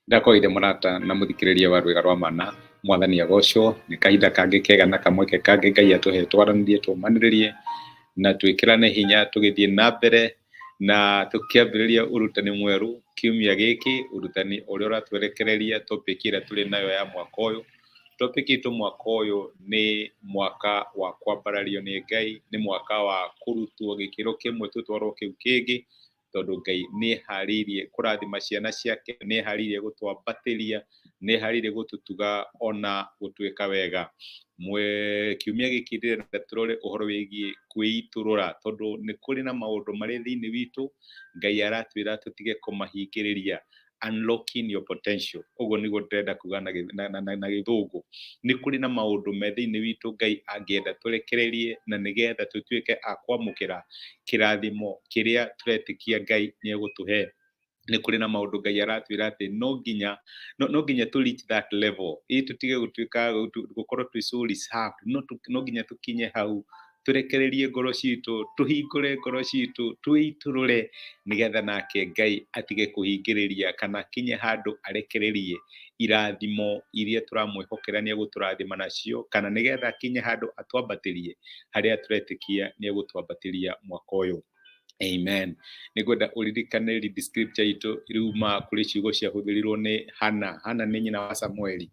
Ndakwagire mũrata na mũthikĩrĩria wa Rwĩga rwa Mana, Mwathani agocwo, nĩ kahinda kangĩ kega na kamweke kangĩ Ngai atũhe twaranĩrie, tũmanĩrĩrie na twĩkĩrane hinya tũgĩthiĩ na mbere na tũkĩambĩrĩria ũrutani mwerũ kiumia gĩkĩ, ũrutani ũrĩa ũratwerekereria topic ĩrĩa tũrĩ nayo ya mwaka ũyũ. Topic itũ mwaka ũyũ nĩ mwaka wa kwambarario nĩ Ngai, nĩ mwaka wa kũrutwo gĩkĩro kĩmwe tũtwarwo kĩu kĩngĩ, tondũ Ngai nĩ eharĩirie kũrathima ciana ciake, nĩ eharĩirie gũtwambatĩria, nĩ eharĩirie gũtũtuga ona gũtwĩka wega. Kiumia gĩkĩ ndĩrenda tũrore ũhoro wĩgiĩ kwĩitũrũra, tondũ nĩ kũrĩ na maũndũ marĩ thĩinĩ witũ Ngai aratwĩra tũtige kũmahingĩrĩria. Unlocking your potential, ũguo nĩguo ndĩrenda kuga na gĩthũngũ. Nĩ kũrĩ na maũndũ me thĩinĩ witũ Ngai angĩenda tũrekererie na nĩgetha tũtuĩke a kwamũkĩra kĩrathimo kĩrĩa tũretĩkia Ngai nĩ egũtũhe. Nĩ kũrĩ na maũndũ Ngai aratwĩra atĩ no nginya tũ reach that level, ĩ tũtige gũtuĩka gũkorwo twĩ so reserved, no nginya tũkinye hau tũrekererie ngoro citũ, tũhingũre ngoro citũ, twĩitũrũre, nĩgetha nake Ngai atige kũhingĩrĩria kana akinye handũ arekererie irathimo iria tũramwĩhokera nĩ egũtũrathima nacio, kana nĩgetha akinye handũ atwambatĩrie harĩa tũretĩkia nĩ egũtwambatĩria mwaka ũyũ. Amen. Nĩ ngwenda ũririkane read scripture itũ riuma kũrĩ ciugo ciahũthĩrirwo nĩ Hana. Hana nĩ nyina wa Samueli,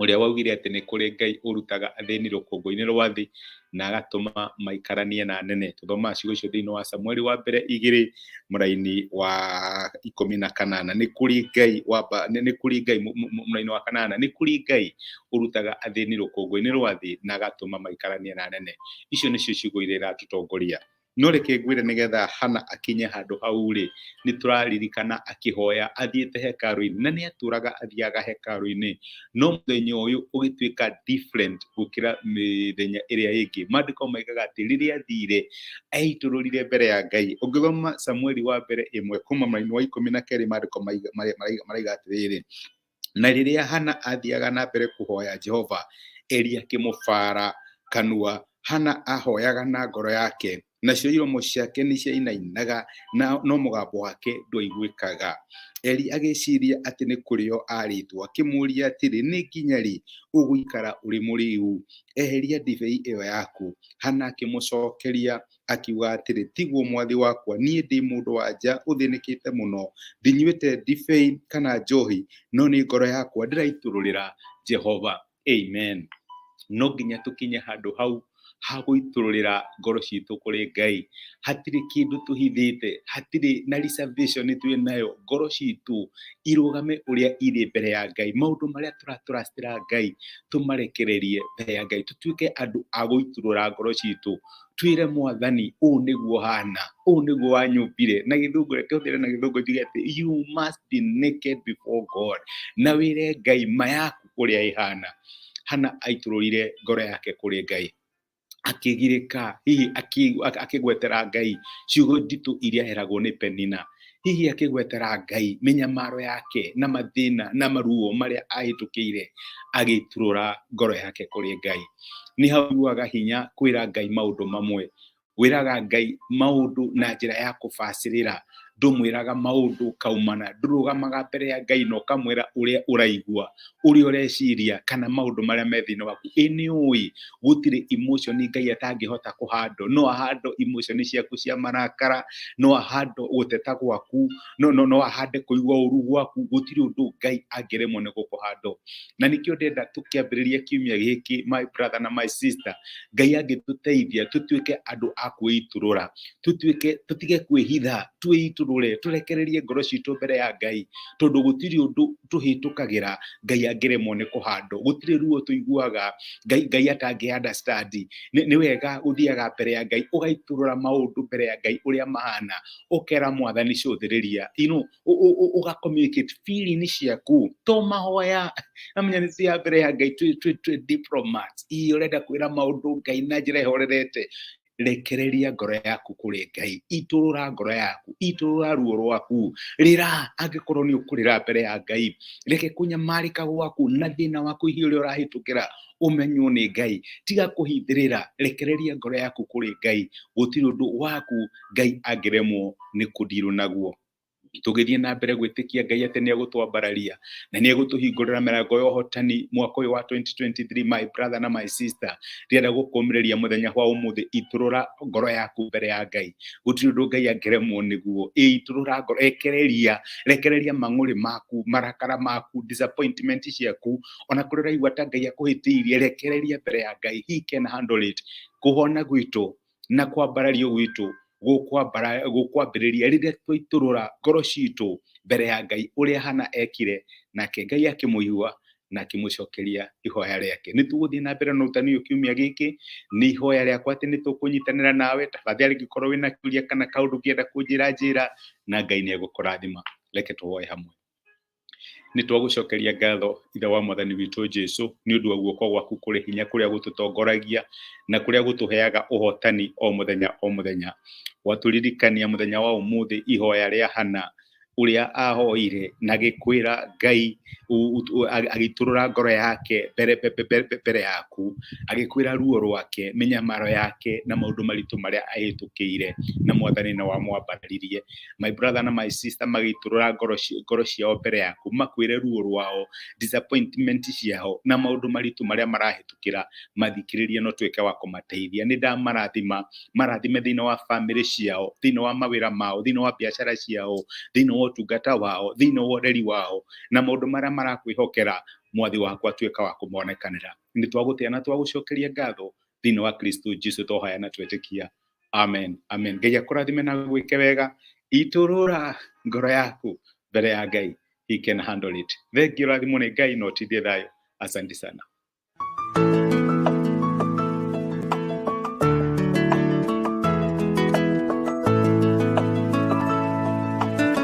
ũrĩa waugire atĩ nĩ kũrĩ Ngai ũrutaga athĩni rũkũngũ-inĩ rwa thĩ na agatũma maikaranie na anene. Tũthomaga ciugo icio thĩinĩ wa Samueli wa mbere 2 mũraini wa 18. Nĩ kũrĩ Ngai wamba, nĩ kũrĩ Ngai mũraini wa 8, nĩ kũrĩ Ngai ũrutaga athĩni rũkũngũ-inĩ rwa thĩ na agatũma maikaranie na anene. Icio nĩcio ciugo iria iratũtongoria. No reke ngwĩre, nĩgetha Hana akinye handũ hau rĩ, nĩ tũraririkana akĩhoya athiĩte hekarũ-inĩ, na nĩ atũraga athiaga hekarũ-inĩ, no mũthenya ũyũ ũgĩtuĩka different gũkĩra mĩthenya ĩrĩa ĩngĩ. Maandĩko maigaga atĩ rĩrĩa athire eitũrũrire mbere ya Ngai. Ũngĩthoma Samueli wa mbere 1 kuma mũraini wa 12, maandĩko maraiga atĩrĩrĩ, na rĩrĩa Hana athiaga na mbere kũhoya Jehova, Eli akĩmũbara kanua. Hana ahoyaga na ngoro yake, nacio iromo ciake nĩ ciainainaga, na no mũgambo wake ndwaiguĩkaga. Eli agĩciria atĩ nĩ kũrĩo arĩtwo, akĩmũũria atĩrĩ, nĩ nginya rĩ ũgũikara ũrĩ mũrĩu? Eheria ndibei ĩyo yaku. Hana akĩmũcokeria akiuga atĩrĩ, tiguo mwathi wakwa, niĩ ndĩ mũndũ wa nja ũthĩnĩkĩte mũno, ndinyuĩte ndibei kana njohi, no nĩ ngoro yakwa ndĩraitũrũrĩra Jehova. Amen. No nginya tũkinye handũ hau ha gũitũrũrĩra ngoro citũ kũrĩ Ngai. Hatirĩ kĩndũ tũhithĩte, hatirĩ na reservation twĩ nayo. Ngoro citũ irũgame ũrĩa irĩ mbere ya Ngai. Maũndũ marĩa tũratũracĩra Ngai tũmarekererie mbere ya Ngai, tũtuĩke andũ a gũitũrũra ngoro citũ, twĩre Mwathani, ũũ nĩguo hana, ũũ nĩguo wanyũmbire. Na gĩthũngũ, reke hũthĩre na gĩthũngũ njuge atĩ you must be naked before God, na wĩre Ngai ma yaku ũrĩa ĩhana. Hana aitũrũrire ngoro yake kũrĩ Ngai, akĩgirĩka, hihi akĩgwetera Ngai ciugo nditũ iria eragwo nĩ Penina, hihi akĩgwetera Ngai mĩnyamaro yake na mathĩna na maruo marĩa ahĩtũkĩire, agĩitũrũra ngoro yake kũrĩ Ngai. Nĩ hau ũiguaga hinya kwĩra Ngai maũndũ mamwe. Wĩraga Ngai maũndũ na njĩra ya kũbacĩrĩra, ndũmwĩraga maũndũ kaumana, ndũrũgamaga mbere ya Ngai na ũkamwĩra ũrĩa ũraigua, ũrĩa ũreciria, kana maũndũ marĩa me thĩinĩ waku. Ĩ nĩ ũĩ gũtirĩ emotion Ngai atangĩhota kũhandle. No ahandle emotion ciaku cia marakara, no ahandle gũteta gwaku, no ahande kũigua ũru gwaku. Gũtirĩ ũndũ Ngai angĩremwo nĩ gũkũhandle. Na nĩkĩo ndĩrenda tũkĩambĩrĩria kiumia gĩkĩ, my brother na my sister, Ngai angĩtũteithia tũtuĩke andũ a kwĩitũrũra, tũtuĩke tũtige kwĩhitha, twĩitũrũre, tũrekererie ngoro citũ mbere ya Ngai, tondũ gũtirĩ ũndũ tũhĩtũkagĩra Ngai angĩremwo nĩ kũhandwo. Gũtirĩ ruo tũiguaga Ngai atangĩ understand. Nĩ wega gũthiaga mbere ya Ngai, ũgaitũrũra maũndũ mbere ya Ngai ũrĩa mahana, ũkera Mwathani cũthĩrĩria, ũga communicate feeling ciaku, to mahoya. Namenya nĩ ya mbere ya Ngai twĩ diplomats. Ii ũrenda kwĩra maũndũ Ngai na njĩra ĩhorerete. Rekereria ngoro yaku kũrĩ Ngai, itũrũra ngoro yaku, itũrũra ruo rwaku, rĩra angĩkorwo nĩ ũkũrĩra mbere ya Ngai. Reke kũnyamarĩka gwaku na thĩna waku hihi ũrĩa ũrahĩtũkĩra ũmenywo nĩ Ngai. Tiga kũhithĩrĩra, rekereria ngoro yaku kũrĩ Ngai. Gũtirĩ ũndũ waku Ngai angĩremwo nĩ kũndirwo naguo. Tũgĩthiĩ na mbere gwĩtĩkia Ngai atĩ nĩ egũtwambararia na nĩ egũtũhingũrĩra mĩrango ya ũhotani mwaka ũyũ wa 2023. My brother na my sister, ndĩrenda gũkũmĩrĩria mũthenya wa ũmũthĩ, itũrũra ngoro yaku mbere ya Ngai. Gũtirĩ ũndũ Ngai angĩremwo nĩguo. Itũrũra ngoro, rekereria, rekereria mang'ũrĩ maku, marakara maku, disappointment ciaku, ona kũrĩa ũraigua ta Ngai akũhĩtĩirie, rekereria mbere ya Ngai. He can handle it. Kũhona gwitũ na kwambarario gwitũ gũkwambĩrĩria rĩrĩa twaitũrũra ngoro citũ mbere ya Ngai, ũrĩa Hana ekire, nake Ngai akĩmũigua na akĩmũcokeria ihoya rĩake. Nĩ tũgũthiĩ na mbere na ũrutani ũyũ kiumia gĩkĩ. Nĩ ihoya rĩakwa atĩ nĩ tũkũnyitanĩra nawe. Tafadhali, angĩkorwo wĩna kĩũria kana kaũndũ ũngĩenda kũnjĩra, njĩra, na Ngai nĩ egũkũrathima. Reke tũhoe hamwe. Nĩ twagũcokeria ngatho, Ithe wa Mwathani witũ Jesu, nĩ ũndũ wa guoko gwaku kũrĩ hinya kũrĩa gũtũtongoragia na kũrĩa gũtũheaga ũhotani o mũthenya o mũthenya. Watũririkania mũthenya wa ũmũthĩ ihoya rĩa Hana, ũrĩa ahoire na gĩkwĩra Ngai, agĩitũrũra ngoro yake mbere yaku, agĩkwĩra ruo rwake, mĩnyamaro yake na maũndũ maritũ marĩa ahĩtũkĩire, na Mwathani nĩ wamwambararirie. My brother na my sister magĩitũrũra ngoro ciao mbere yaku, makwĩre ruo rwao, disappointment ciao na maũndũ maritũ marĩa marahĩtũkĩra, mathikĩrĩrie no tuĩke wa kũmateithia. Nĩ ndamarathima, marathime thĩinĩ wa bamĩrĩ ciao, thĩinĩ wa mawĩra mao, thĩinĩ wa biacara ciao, thĩinĩ wa ũtungata wao, thĩinĩ wa ũreri wao na maũndũ marĩa marakwĩhokera. Mwathi wakwa, tuĩka wa kũmonekanĩra. Nĩ twagũtĩa na twagũcokeria ngatho thĩinĩ wa Kristo Jesu twahoya na twetĩkia. Amen, amen. Ngai akũrathime na gwĩke wega. Itũrũra ngoro yaku mbere ya Ngai. He can handle it. Thengiũ, rathimwo nĩ Ngai na ũtindie thayũ. Asante sana.